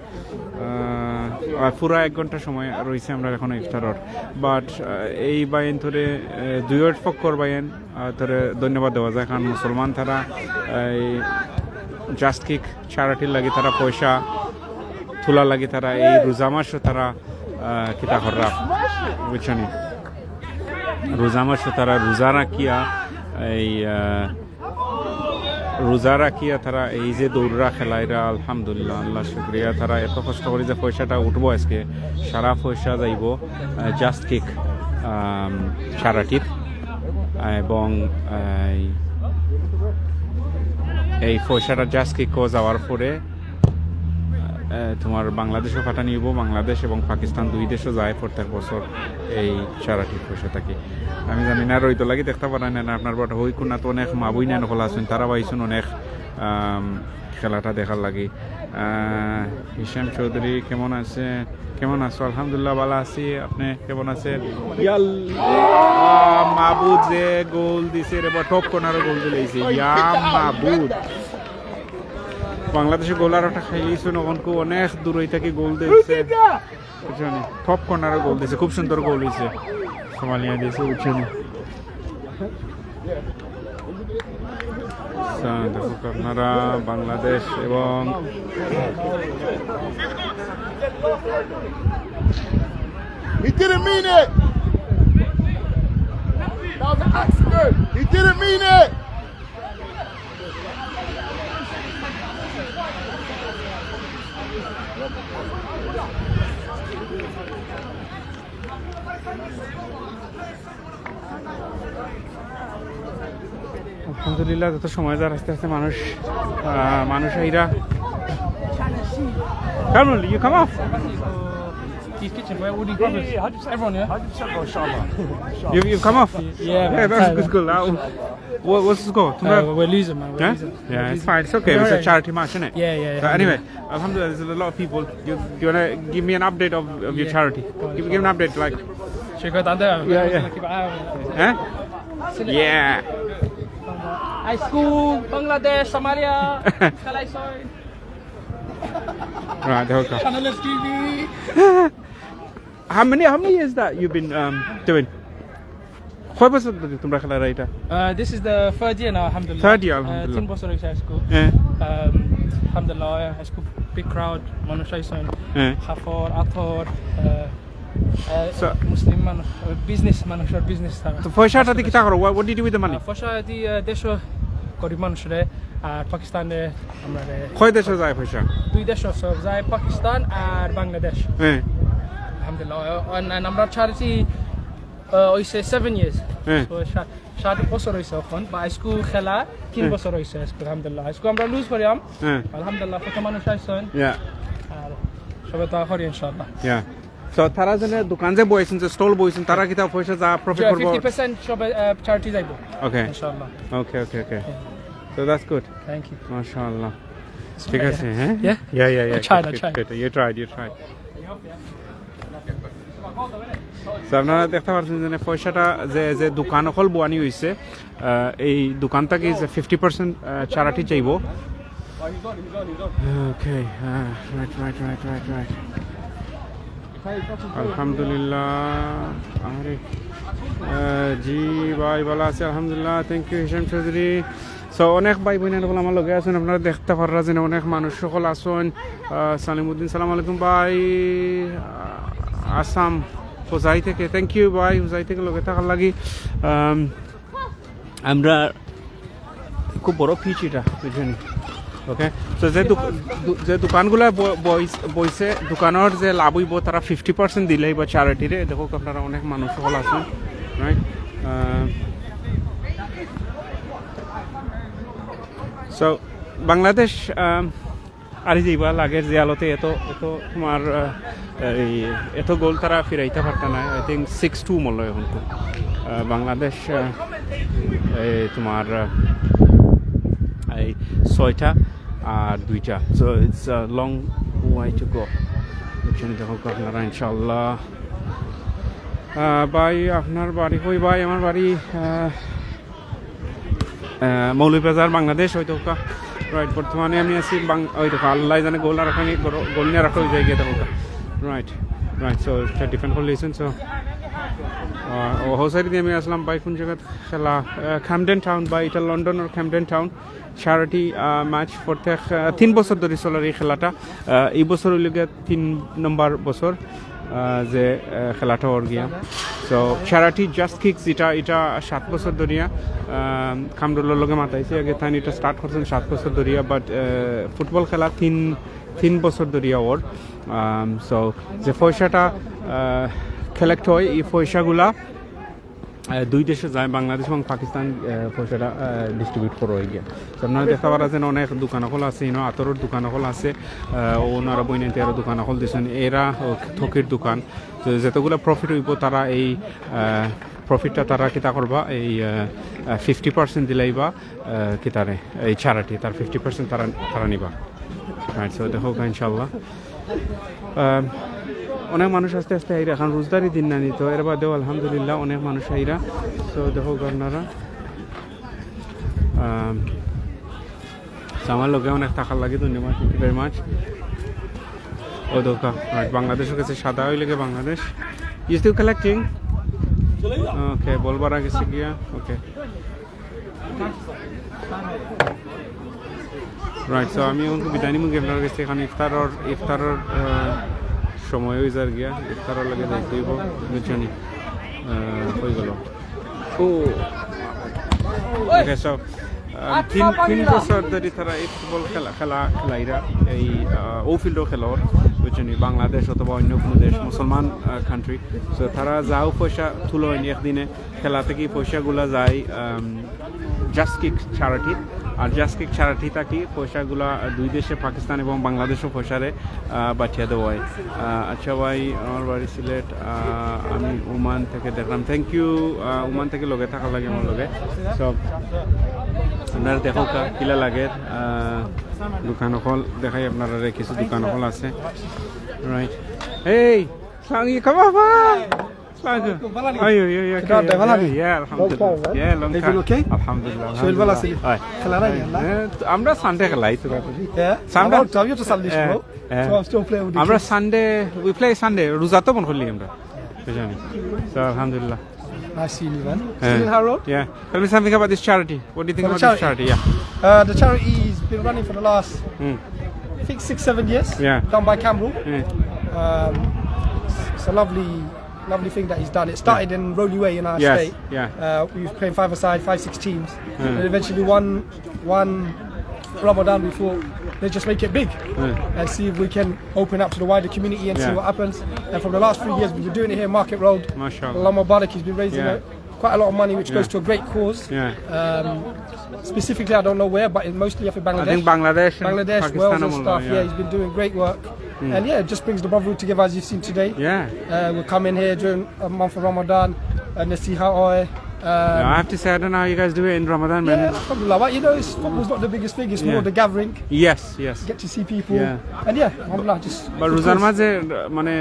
আহ, পুরা এক ঘন্টা সময় রইছে আমরা এখনো ইফতারর। But, আহ, এই বাইন তোরে, আহ, দুইওর পক্ষর বাইন, আহ, তোরে ধন্যবাদ দেওয়া যায়, কারণ মুসলমান তারা এই Just Kick charity-র লাগি তারা পয়সা তোলার লাগি তারা এই রোজা মাসও তারা, আহ, কিতা কররা, বুঝছো নি? রোজা মাসও তারা রোজা রাখিয়া এই, আহ, রোজা রাখিয়া তারা এই যে দৌড়রা খেলাইরা, আলহামদুলিল্লাহ, আল্লাহ শুক্রিয়া, তারা এত কষ্ট করি যে পয়সাটা উঠবো আজকে, সারা পয়সা যাইবো, আহ, Just Kick, আম, charity-র, এবং, আহ, এই, এই পয়সাটা Just Kick-ও যাওয়ার পরে আহ, তোমার বাংলাদেশও পাঠানি অইবো, বাংলাদেশ এবং পাকিস্তান দুই দেশও যায় প্রত্যেক বছর এই charity-র পয়সা থাকি। আমি জানি না, রইদ লাগি দেখতা পাররা না, না আপনার, but হই কোনা তো অনেক মা বইন অকল আছইন, তারা বাইছইন অনেক, আম, খেলাটা দেখার লাগি। আহ, হিশাম চৌধুরী কেমন আছে? কেমন আছো? আলহামদুলিল্লাহ, ভালা আছি। আপনি কেমন আছেন? ইয়াল্লা, মাবুদ যে গোল দিছে রে বা, top corner-ও গোল দিলাইছে। ইয়া মাবুদ। বাংলাদেশে গোল আর একটা খাইলিছইন, অখন কু অনেক দূরই থাকি গোল দিছে। বুঝছো নি? Top corner-ও গোল দিছে, খুব সুন্দর গোল অইছে। সোমালিয়া দিছে, বুঝছো নি? আচ্ছা, দেখো আপনারা বাংলাদেশ এবং He didn't mean it. That was an accident. He didn't mean it. আলহামদুলিল্লাহ, যত সময় যার আস্তে আস্তে মানুষ, আহ, মানুষ আইরা। Kamrul, you come off? He's kitchen, bro. All the brothers. Everyone, yeah? Hundred percent, bro, inshallah. You, you come off? Yeah, yeah, man, that's good, cool. Uh, what, what's the score? Uh, we're losing, man. We're losing. Yeah, it's fine. It's okay. It's a charity match, isn't it? Yeah, yeah, yeah. But anyway, alhamdulillah, there's a lot of people. You, do you wanna give me an update of, of your charity? Give, give an update, like. Should we go down there? Yeah, yeah. Huh? Yeah. High school, Bangladesh, Somalia. Kalay soy. Right, okay. Channel S T V. How many, how many years that you've been, um, doing? কয় বছর ধরি তোমরা খেলাইরা এটা? Uh, this is the third year now, alhamdulillah. Third year, uh, আলহামদুলিল্লাহ। তিন বছর অইছে আইজকু। হ্যাঁ। Um, আলহামদুলিল্লাহ, আইজকু big crowd, মানুষ আইছইন। হ্যাঁ। কাপড়, আতর, uh, uh, So মুসলিম মানুষ, uh, business, মানুষর business তারা। তো পয়সাটা দি কিতা করো? What, what do you do with the money? Uh, পয়সা দি, uh, দেশো গরিব মানুষরে আর পাকিস্তানে আমরা রে-, কয় দেশো যায় পয়সা? দুই দেশো, so যায় পাকিস্তান আর বাংলাদেশ। হ্যাঁ। আলহামদুলিল্লাহ। And, and আমরা charity, আহ, অইছে seven years। হ্যাঁ। So, সা-, সাত বছর অইছে অখন, বা আইজকু খেলা তিন হ্যাঁ। বছর অইছে আইজকু, আলহামদুলিল্লাহ। আইজকু আমরা lose করিয়াম। হ্যাঁ। আলহামদুলিল্লাহ, কত মানুষ আইছইন। Yeah। আর সবে দোয়া করি ইনশাআল্লাহ। Yeah। So, তারা যেন দোকান যে বইছইন, যে stall বইছইন, তারা কিতা পয়সা যা profit করবো? Fifty percent সবে, আহ, charity যাইবো। Okay। ইনশাআল্লাহ। Okay, okay, okay। So that's good। Thank you। মাশাআল্লাহ। ঠিক আছে, হ্যাঁ? Yeah? Yeah, yeah, yeah। I tried, I tried। Good, good। You tried, you tried। So, আপনারা দেখতা পারছইন যে পয়সাটা যে, যে দোকান অকল বওয়ানি অইছে, আহ, এই দোকান থাকি যে fifty percent, আহ, charity যাইবো। Okay, uh, right, right, right, right, right। আলহামদুলিল্লাহ। আরে, আহ, জি ভাই, ভালা আছি, আলহামদুলিল্লাহ। Thank you, Hisham Chowdhury. So, অনেক ভাই বইন অকল আমার লগে আছইন, আপনারা দেখতা পাররা যে অনেক মানুষ অকল আছইন। আহ, সালিমউদ্দিন, সালাম আলাইকুম ভাই, আহ, আসাম, হোজাই থাকি। Thank you ভাই, হোজাই থাকি লগে থাকার লাগি। আম, আমরা খুব বড় pitch এটা, বুঝছইন নি? Okay, so যে দোক-, দো-, যে দোকানগুলা ব-, বইস-, বইছে, দোকানর যে লাভ অইবো, তারা fifty percent দিলাইবা charity রে। দেখউক্কা আপনারা, অনেক মানুষ অকল আছইন, right? আহ, So, বাংলাদেশ, আম, আরি যাইবা লাগের যে হালতে এত, এত তোমার, আহ, এই এত গোল তারা ফিরাইতা পারতা নায়। I think six two মনে অয় অখন। আহ, বাংলাদেশ, আহ, এই তোমার, আহ, এই ছয়টা আর দুইটা। So, it's a long way to go। বুঝছইন নি, দেখউক্কা আপনারা ইনশাআল্লাহ। আহ, ভাই, আপনার বাড়ি কই ভাই? আমার বাড়ি, আহ, আহ, মৌলভীবাজার, বাংলাদেশ, ওই তো। রাইট, বর্তমানে আমি আছি বাং-, ওই দেখো, আল্লাহ জানে গোল আর ওখানে গোল, গোল নিয়ে রাখা হয়ে যায় গিয়ে দেখো। রাইট, রাইট, সো এটা ডিফেন্ড করলে হইছেন, সো, আহ, ও হৌসারি দিয়ে আমি আসলাম ভাই কোন জায়গা খেলা, আহ, ক্যামডেন টাউন বা এটা লন্ডনের ক্যামডেন টাউন। চ্যারিটি, আহ, ম্যাচ প্রত্যেক, আহ, তিন বছর ধরে চলের এই খেলাটা। আহ, এই বছর হইল গিয়া তিন নম্বর বছর, আহ, যে, আহ, খেলাটা ওর গিয়া। তো চ্যারিটি জাস্ট কিক যেটা, এটা সাত বছর ধরিয়া, আহ, কামরুলের লগে মাতাইছে। আগে তাই এটা স্টার্ট করছেন সাত বছর ধরিয়া, বাট, আহ, ফুটবল খেলা তিন, তিন বছর ধরিয়া ওর। আম, সো যে পয়সাটা, আহ, কালেক্ট হয়, এই পয়সাগুলা আহ, দুই দেশে যায়, বাংলাদেশ এবং পাকিস্তান, আহ, পয়সাটা, আহ, ডিস্ট্রিবিউট করা হয়ে গিয়া। তো আপনারা দেখতে পারা যেন অনেক দোকান অকল আছে, ইনো আতরর দোকান অকল আছে, আহ, ওনারা বইনাইতে আরো দোকান অকল দিছেন, এরা ও থকির দোকান। তো যতগুলা প্রফিট হইব তারা এই, আহ, প্রফিটটা তারা কিতা করবা, এই, আহ, আহ, ফিফটি পার্সেন্ট দিলাইবা, আহ, কিতারে, এই চ্যারিটি, তার ফিফটি পার্সেন্ট তারা, তারা নিবা। রাইট, সো দেখো ইনশাল্লাহ। আম, অনেক মানুষ আস্তে আস্তে আইরা, এখন রোজদারি দিন না নিত, এর বাদেও আলহামদুলিল্লাহ অনেক মানুষ আইরা। তো দেখো আপনারা, আম, তো আমার লগে অনেক থাকার লাগি ধন্যবাদ, thank you very much। ও দোকা, রাইট, বাংলাদেশের কাছে সাদা হইলে গিয়ে বাংলাদেশ। You still collecting? ওকে, বল বাড়া গেছে গিয়া, ওকে। রাইট, সো আমি এখন বিদায় নিমু আপনার কাছে। এখন ইফতারর, ইফতারর, আহ, সময় হয়ে যার গিয়া, ইফতারর লগে যাইতে হইব, বুঝছনি? আহ, হয়ে গেল। ও, ওকে, সো, আহ, তিন, তিন বছর ধরে তারা এই ফুটবল খেলা, খেলা, খেলাইরা এই, আহ, ও ফিল্ডও খেলোর, বুঝছনি? বাংলাদেশ অথবা অন্য কোনো দেশ, মুসলমান, আহ, কান্ট্রি। সো তারা যাও পয়সা তুলো একদিনে, খেলা থেকে পয়সাগুলা যায়, আম, জাস্ট কিক চ্যারিটি। আর জাস্ট কিক চ্যারিটি থাকি পয়সাগুলা দুই দেশে, পাকিস্তান এবং বাংলাদেশও পয়সারে, আহ, পাঠিয়ে দেওয়া হয়। আহ, আচ্ছা ভাই, আমার বাড়ি সিলেট, আহ, আমি ওমান থেকে দেখলাম। থ্যাংক ইউ, আহ, ওমান থেকে লগে থাকার লাগি আমার লগে। সো, আপনারা দেখো কা-, কিলা লাগে, আহ, দোকান অকল দেখাই আপনারা, কিছু দোকান অকল আছে। রাইট। এই, সালাম আলাইকুম, বাবা। সালাম আলাইকুম। ভালা নি? আই, আই, আই, কিতা okay, অবস্থা, ভালা নি? Yeah, আলহামদুলিল্লাহ। Long time, man. Yeah, long time. Everything okay? আলহামদুলিল্লাহ, শরীর ভালা আলহামদুলিল্লাহ। আছে? অয়। খেলা নাই, না? হ্যাঁ, তো আমরা সানডে খেলাই তো। হ্যাঁ? So I'm still playing with the আমরা kids. Sunday, we play Sunday, রোজা তো বন্ধ করলি আমরা। বুঝলেন? So, আলহামদুলিল্লাহ। Nice seeing you, man. হ্যাঁ। Still in Harrow Road? Yeah. Tell me something about this charity. What do you think about this charity? Yeah. Uh, the charity has been running for the last, I think, six, seven years. Yeah. Done by Campbell. Yeah. Um, it's, it's a lovely, lovely thing that he's done. It started in Roly Way in our state. Yeah. Uh, we were playing five-a-side, five, six teams. And eventually one, one Ramadan before, they just make it big and see if we can open up to the wider community and see what happens. And from the last three years, we've been doing it here, Market Road. Mashallah. Allah Mubarak, he's been raising a, quite a lot of money, which goes to a great cause. Yeah. Um, specifically, I don't know where, but it's mostly, I think, Bangladesh. I think Bangladesh and Bangladesh, Pakistan Wales and stuff. Yeah, he's been doing great work. And yeah, it just brings the brotherhood together, as you've seen today. Yeah. Uh, we're coming here during a month of Ramadan, and to see how I, um, No, I have to say, I don't know how you guys do it in Ramadan, man. Yeah, alhamdulillah. But you know, it's, football's not the biggest thing. It's more the gathering. Yes, yes. Get to see people. Yeah. And yeah, alhamdulillah, just But রোজার মাঝে, মানে,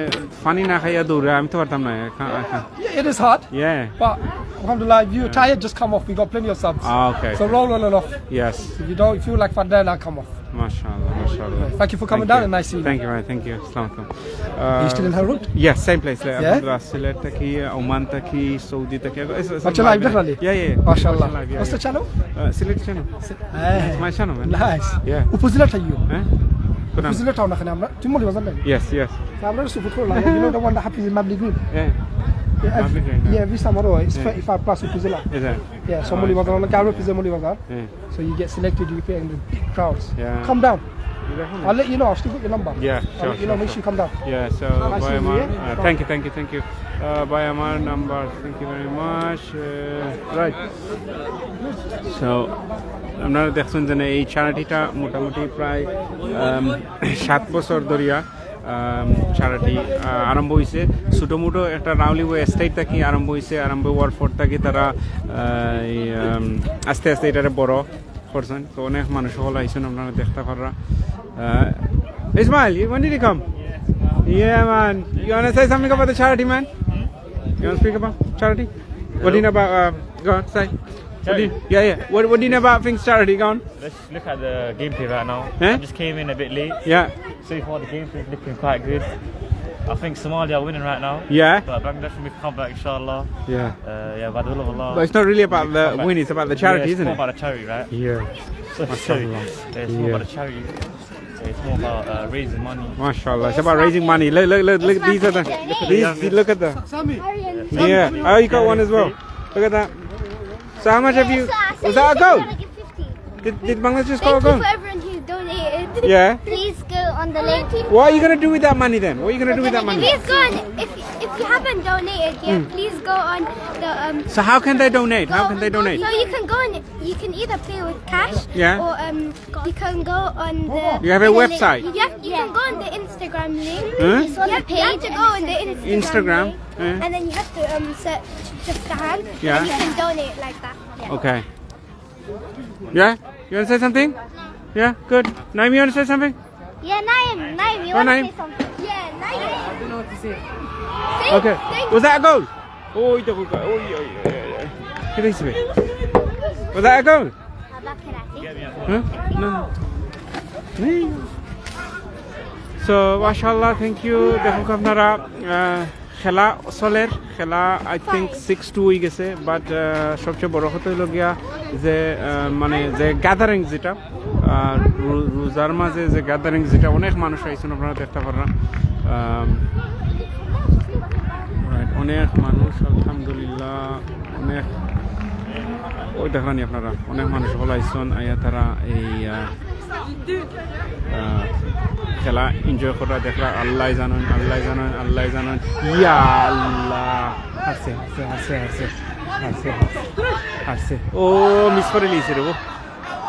পানি না খাইয়া দৌড়ে, আমি তো পারতাম না। I can't, I can't. Yeah, it is hard. Yeah. But alhamdulillah, if you're tired, just come off. We got plenty of subs. Ah, okay, okay. So roll on and off. Yes. If you don't feel like fun, then come off. Mashallah, mashallah. Thank you for coming down and nice seeing you. Thank you, man. Thank you. Assalamu alaikum. You still in Harrow Road? Yeah, same place. Yeah? Alhamdulillah, Sylhet থাকি, ওমান থাকি, সৌদি থাকি। It's, it's What's your life, live, yeah. Definitely? Yeah, yeah. Mashallah. What's your life? Yeah, What's the channel? Uh, Sylheti channel. It's my channel, man. Nice. Yeah. উপজেলা ঠাইও। হ্যাঁ? কোন নাম? উপজেলা টাউন এখানে আমরা। তুমি মৌলভীবাজার নাকি? Yes, yes. তা আমরা support করলাম। You know the one that happens in Mabley Green? Yeah. Yeah, Mabley Green, yeah. Yeah, every summer, oh, it's thirty-five plus উপজেলা। Is it? Yeah, so Moulvibazar, আমরা গ্রামে পিছে Moulvibazar. Yeah. So you get selected, you play in the big crowds. Yeah. Come down. I'll let you know, I've still got your number. Yeah, sure, sure, sure. I'll let you know, make sure you come down. Yeah, so ভাই আমার, uh, thank you, thank you, thank you. Uh, ভাই আমার number, thank you very much. Uh, right. So, আপনারা দেখছেন যে এই চ্যারিটিটা মোটামুটি প্রায়, um, সাত বছর ধরিয়া, um, চ্যারিটি, uh, আরম্ভ হইছে। ছোটো মোটো একটা রাউলি ওয়ে এস্টেট থাকি আরম্ভ হইছে। আরম্ভ হওয়ার পর থাকি তারা, uh, এই, um, আস্তে আস্তে এটারে বড় করছেন। তো অনেক মানুষ হল আইছেন, আপনারা দেখতে পাররা। Uh, Ismail, you, when did you come? Yeah, man. You wanna say something about the charity, man? You wanna speak about charity? What do you know about, uh, go on, say. What do you, yeah, yeah. What, what do you know about Things Charity? Go on. Let's look at the gameplay right now. Huh? I just came in a bit late. Yeah. So far, the gameplay is looking quite good. I think Somalia are winning right now. Yeah. But Bangladesh will make a comeback, inshallah. Yeah. Uh, yeah, by the will of Allah. But it's not really about the win, it's about the charity, isn't it? Yeah, it's more about the charity, right? Yeah. So, sorry. Yeah, it's more about the charity. It's more about uh, raising money. MashaAllah, it's about raising money. Look, look, look, look. These are the. These, look at the. Yeah. Oh, you got one as well. Look at that. So how much have you? Was that a goal? Did, did Bangladesh just score a goal? Thank you for everyone who donated. Yeah. Please go on the link. What are you gonna do with that money then? What are you gonna do with that money? Please go on. If if you haven't donated yet, please go on the um. So how can they donate? How can they donate? So you can go on. You can either pay with cash. Yeah. Or um, you can go on the. You have a website. You have, you can go on the Instagram link. Huh? You have, you have to go on the Instagram. Instagram. Link, and then you have to um search Just a Hand. Yeah. And you can donate like that. Okay. Yeah. You wanna say something? Yeah. Good. Naeem, you wanna say something? Yeah, Naeem, Naeem, you wanna say something? Yeah, Naeem. I don't know what to say. Okay. Was that a goal? ওই দেখো, ওই, ওই, ওই, ওই, ওই। কি দেখছি ভাই? Was that a goal? Huh? No. নেই। So, মাশাআল্লাহ, thank you। দেখো আপনারা, আহ, খেলা চলের, খেলা, I think, six two হয়ে গেছে, but, আহ, সবচেয়ে বড় কথা হইলো গিয়া যে, আহ, মানে, যে gathering যেটা, আহ, রো-, রোজার মাঝে যে gathering যেটা, অনেক মানুষ আইছেন, আপনারা দেখতে পাররা। আম, right, অনেক মানুষ, আলহামদুলিল্লাহ, অনেক, ওই দেখরানি আপনারা, অনেক মানুষ হল আইছেন, আইয়া তারা এই, আহ, আহ, খেলা enjoy করা দেখরা, আল্লাহ জানেন, আল্লাহ জানেন, আল্লাহ জানেন। ইয়া আল্লাহ, হারছে, হারছে, হারছে, হারছে, হারছে, হারছে। ও, miss করে লিছে রে, ও।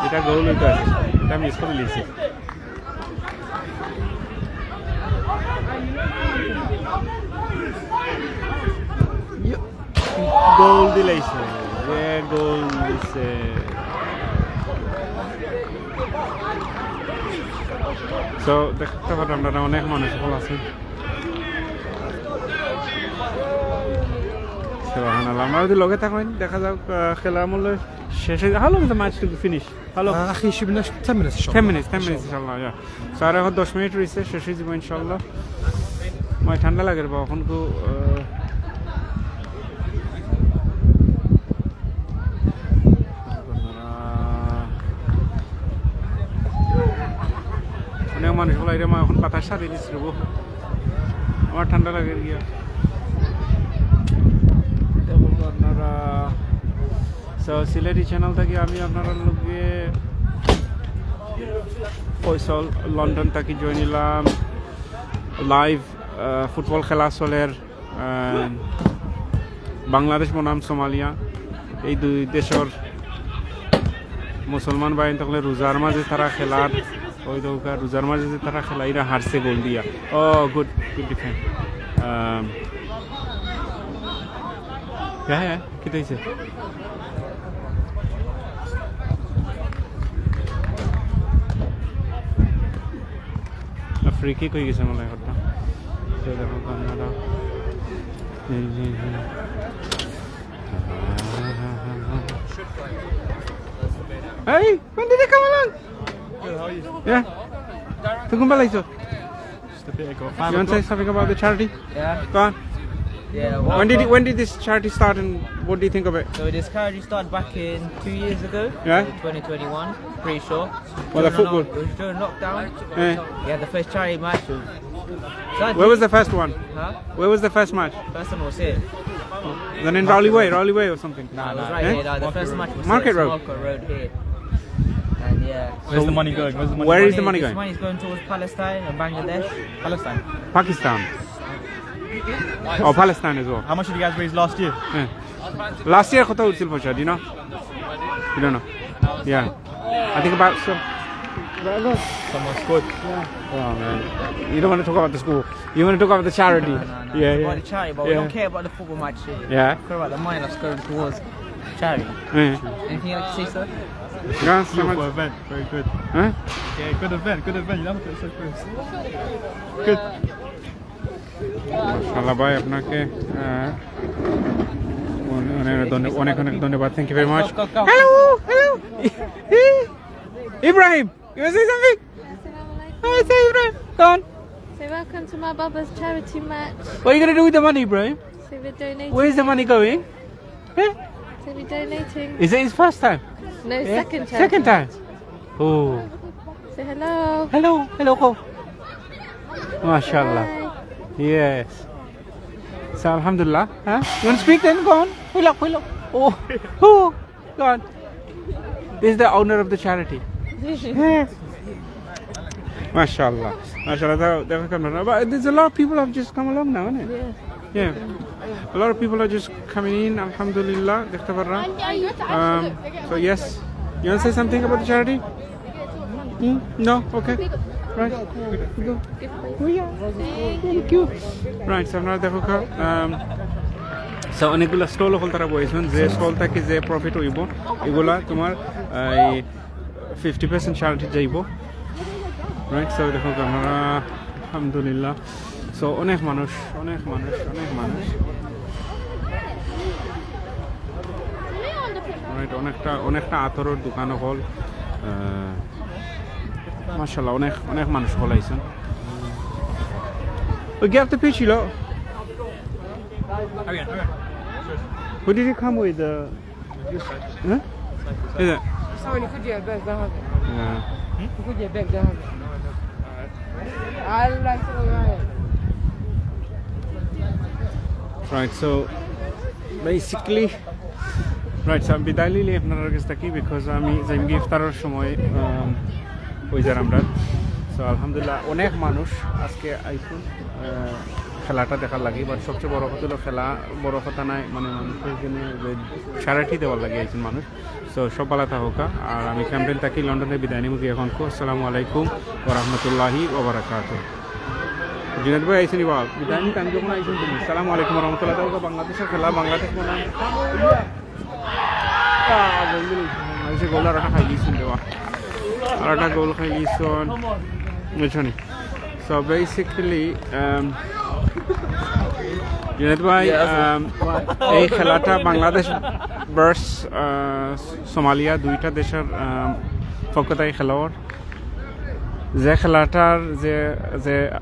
এটা goal হইতো আছে, এটা miss করে লিছে। Goal দিলাইছে, যে goal দিছে। So, দেখতে পারেন আপনারা, অনেক মানুষ হল আছে। সুবহানাল্লাহ, আমরা যদি লগে থাকেন, দেখা যাক, আহ, খেলা মূল্য শেষ হয়ে, how long is the match to finish? How long? আহ, আখি, ten minutes, ten minutes, ইনশাআল্লাহ। Ten minutes, ten minutes, ইনশাআল্লাহ, yeah. So, আর এখন দশ মিনিট রয়েছে, শেষ হয়ে যাবো ইনশাআল্লাহ। মানে ঠান্ডা লাগে রে বাবা, এখন তো, আহ, অনেক মানুষ বলাই রে মা, এখন বাতাস ছাড়িয়ে দিচ্ছে রে গো। আমার ঠান্ডা লাগে গিয়া। দেখুন তো আপনারা, So, সিলেটি channel থাকি আমি আপনারার লগে ফয়সল, লন্ডন থাকি join নিলাম। Live, আহ, football খেলা চলের, আহ, বাংলাদেশ বনাম সোমালিয়া, এই দুই দেশর মুসলমান ভাই তকলে রোজার মাঝে তারা খেলার, ওই তো রোজার মাঝে যে তারা খেলা, এরা হারছে goal দিয়া। Oh, good, good defense। আহ, হ্যাঁ, হ্যাঁ। কিতা হইছে? Free kick হয়ে গেছে মনে হয় একটা। তো দেখো তো আপনারা। এই, এই, এই। Hey, when did it come along? Yeah. তুমি কোন বেলা আইছো? Just a bit ago. You want to say something about the charity? Yeah. Go on. Yeah. When did you, when did this charity start, and what do you think of it? So this charity started back in two years ago. Yeah. So twenty twenty-one, pretty sure. Well, the football. During lock-, it was during lockdown. Yeah. Yeah, the first charity match was. Where was the first one? Huh? Where was the first match? First one was here. Then in Rowley Way, Rowley Way or something? No, no, right here. No, the first match was Market Road. Market Road here. And yeah. Where's the money going? Where's the money going? Where is the money going? This money is going towards Palestine and Bangladesh. Palestine. Pakistan. Oh, Palestine as well. How much did you guys raise last year? Yeah. Last year, কত উঠছিল পয়সা? Do you know? You don't know? Yeah. I think about some. Someone scored. Oh man, you don't want to talk about the school. You want to talk about the charity. No, no, no. Yeah, it's about the charity, but we don't care about the football match here. Yeah. We care about the money that's going towards charity. Yeah. Anything you'd like to say, sir? Beautiful event. Very good. Huh? Yeah, good event. Good event. You have to say first. Good. মাশাআল্লাহ ভাই, আপনাকে, আহ, অনেক অনেক ধন্য-, অনেক অনেক ধন্যবাদ। Thank you very much. Hello, hello. Ibrahim, you wanna say something? Hi, say Ibrahim. Go on. So welcome to my brother's charity match. What are you gonna do with the money, Ibrahim? So we're donating. Where's the money going? Eh? So we're donating. Is it his first time? No, Eh? Second charity. Second time. Oh. Say hello. Hello, hello, go. Mashallah. Hi. Yes. So, alhamdulillah. Huh? You want to speak then? Go on. Pull up, pull up. Oh, oh. Go on. This is the owner of the charity. Mashallah. Mashallah. দেখো, দেখো কেমন। But there's a lot of people have just come along now, isn't it? Yeah. A lot of people are just coming in. Alhamdulillah. দেখতে পাররা। Um, so yes. You want to say something about the charity? Hmm? No? Okay. Right. Go. Oh, yeah. Thank you. Right, so আপনারা দেখো খা, um, so অনেকগুলা স্টল অকল তারা বইছইন, যে স্টল থাকি যে প্রফিট অইবো, এগুলা তোমার এই ফিফটি পার্সেন্ট চারিটি যাইবো। রাইট, সো দেখো খা, আপনারা আলহামদুলিল্লাহ। সো অনেক মানুষ, অনেক মানুষ, অনেক মানুষ। রাইট, অনেকটা অনেকটা আতরর দোকান অকল। আহ, মাশাআল্লাহ, অনেক অনেক মানুষ অকল আইছইন। ওই গ্যাপ তো পেয়েছিল। Who did you come with? Uh, huh? Is it? Sawa, nikuje bag za hapa. Yeah. Nikuje bag za hapa. Allah, Allah. Right, so basically, right, so আমি বিদায় নিলি আপনার কাছ থাকি, বিকজ আমি যাইমগি ইফতারর সময়, um, ওই যার আমরা। সো আলহামদুলিল্লাহ, অনেক মানুষ আজকে আইছইন, আহ, খেলাটা দেখার লাগি। বাট সবচেয়ে বড় কথা অইলো খেলা, বড় কথা নায়, মানে মানুষর জন্য যে চ্যারিটি দেওয়ার লাগি আইছইন মানুষ। সো সব ভালা থাকউক্কা। আর আমি ক্যাম্পবেল থাকি, লন্ডনে বিদায় নিমুগি অখন। আসসালামু আলাইকুম ওয়া রাহমাতুল্লাহি ওয়া বারাকাতুহু। জুনেদ ভাই আইছইন নি বা? বিদায় নিতে আমি যখন আইছইন তুমি। আসসালামু আলাইকুম ওয়া রাহমাতুল্লাহি ওয়া বারাকাতুহু। বাংলাদেশর খেলা, বাংলাদেশ বনাম, আহ, বাংলাদেশে গোল আর একটা খাই দিয়েছেন দেওয়া। আর একটা গোল খাই দিয়েছেন। বুঝছো নি? So basically, um, জুনেদ ভাই, um, এই খেলাটা বাংলাদেশ ভার্সেস, আহ, সোমালিয়া, দুইটা দেশর, um, পক্ষ থাকি খেলা অর। যে খেলাটার যে, যে, আহ,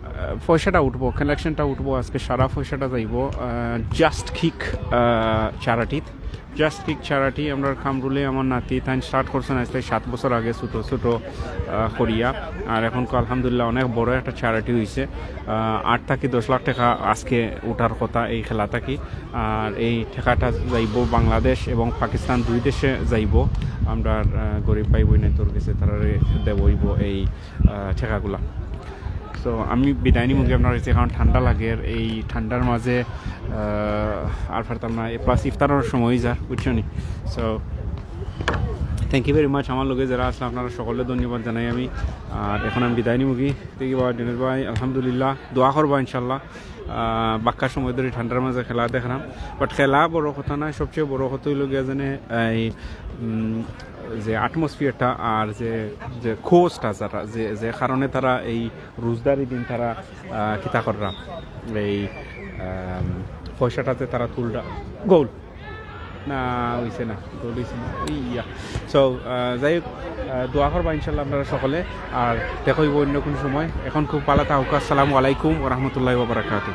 পয়সাটা উঠবো, কালেকশনটা উঠবো, আজকে সারা পয়সাটা যাইবো, আহ, জাস্ট কিক, আহ, চ্যারিটিত। জাস্ট কিক চ্যারিটি, আমরার কামরুলে আমার নাতি, তাইন স্টার্ট করছইন আইজ থাকি সাত বছর আগে, ছোট ছোট, আহ, করিয়া। আর অখন আলহামদুলিল্লাহ অনেক বড় একটা চ্যারিটি অইছে। আহ, আট থাকি দশ লাখ টেকা আজকে উঠার কথা এই খেলা থাকি। আর এই টেকাটা যাইবো বাংলাদেশ এবং পাকিস্তান দুই দেশে যাইবো। আমরার, আহ, গরিব ভাই বইনাইন্তর গেছে, তারারে দেওয়া অইবো এই, আহ, টেকাগুলা। তো আমি বিদায় নিমুগি আপনার কাছে, কারণ ঠান্ডা লাগের, এই ঠান্ডার মাঝে, আহ, আর পারতাম না। প্লাস ইফতারর সময় অই যার, বুঝছো নি? So thank you very much। আমার লগে যারা আছলা আপনারা সকলরে ধন্যবাদ জানাই আমি। আর অখন আমি বিদায় নিমুগি। Thank you বাবা, জুনেদ ভাই, আলহামদুলিল্লাহ, দোয়া করবা ইনশাল্লাহ। আহ, বাক্কা সময় ধরি ঠান্ডার মাঝে খেলা দেখরাম, বাট খেলা বড় কথা নায়, সবচেয়ে বড় কথা অইলো গিয়া যেন এই, উম, যে অ্যাটমসফিয়ারটা আর যে, যে কোজটা যারা, যে, যে কারণে তারা এই রোজাদারি দিন তারা, আহ, কিতা কররা, এই, আম, পয়সাটাতে তারা তুলরা। গোল না অইছে না, গোল অইছে না। ইয়া। So, আহ, যাই হোক, আহ, দোয়া করবা ইনশাল্লাহ আপনারা সকলে। আর দেখা অইবো অন্য কোনো সময়। অখন খুব ভালা থাকউক্কা। আসসালামু আলাইকুম ওয়া রাহমাতুল্লাহি ওয়া বারাকাতুহু।